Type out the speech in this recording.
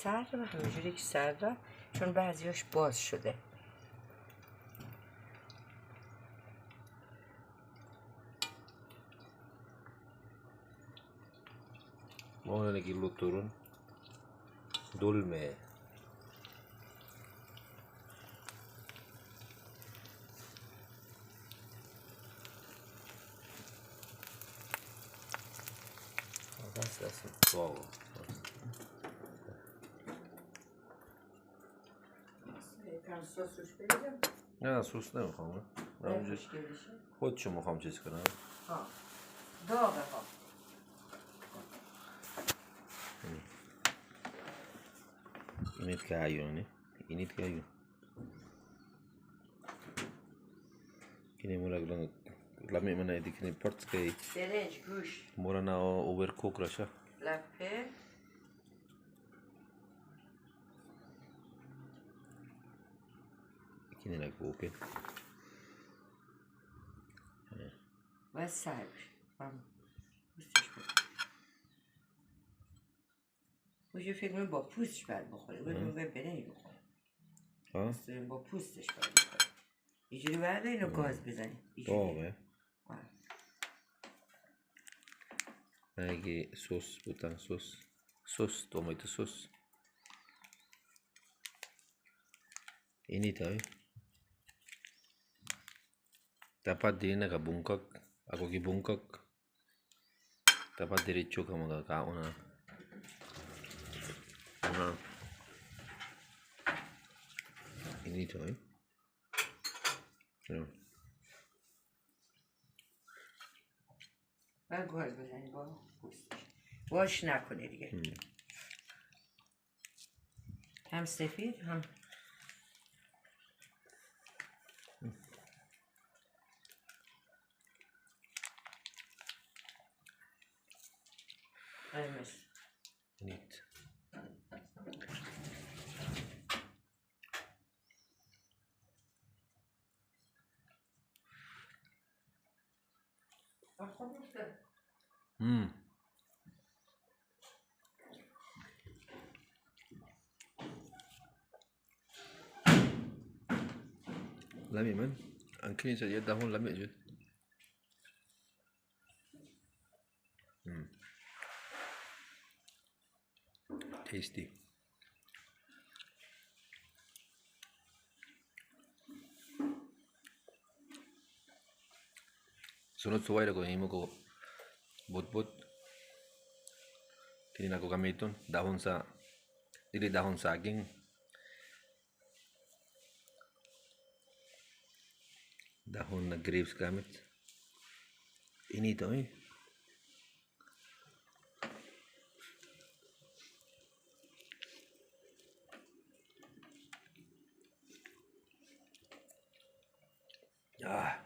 سرده و همینجوری که سرده، چون بعضیاش باز شده. Mao na nagiluto ron. Dolme. Das wow. یکم سس روش بریزم؟ نه، سس نمیخوام. من نه، اونجا خوشگل بشه. خودشو میخوام چیز کنم. ها، داغه ها. Init kaayo ni. Init kaayo. Kini murag lang lami man na idi kini parts kay برنج، گوشت، mura na overcook ra siya. لپه. Kini nag-open. باید سر بشه، هم پوستش بخوره. گوشت فکر کنم با پوستش باید بخوره. باید برنج بخوره. ها؟ با پوستش باید بخوره. اینجوری باید اینو گاز بزنی اینجوری. داغه. آره. Lagi sos, butang sos. Sos, tomato sauce. Init ay. Dapat dili nakabungkag. Ako gibungkag. Dapat diretso ka magkakaon na. Una. Init ay. Yeah. باید گاز بزنی با پوستش، واش نکنی دیگه. هم سفید هم قرمز. Init. خوب میشه. Lami man. Ang kini sa iya dahon lami jud. Tasty. Sunod suway ra ko himo ko butbut. Kini nako gamiton dahon sa dili dahon saging. Dahon na grapes gamit. Init eh. Ah.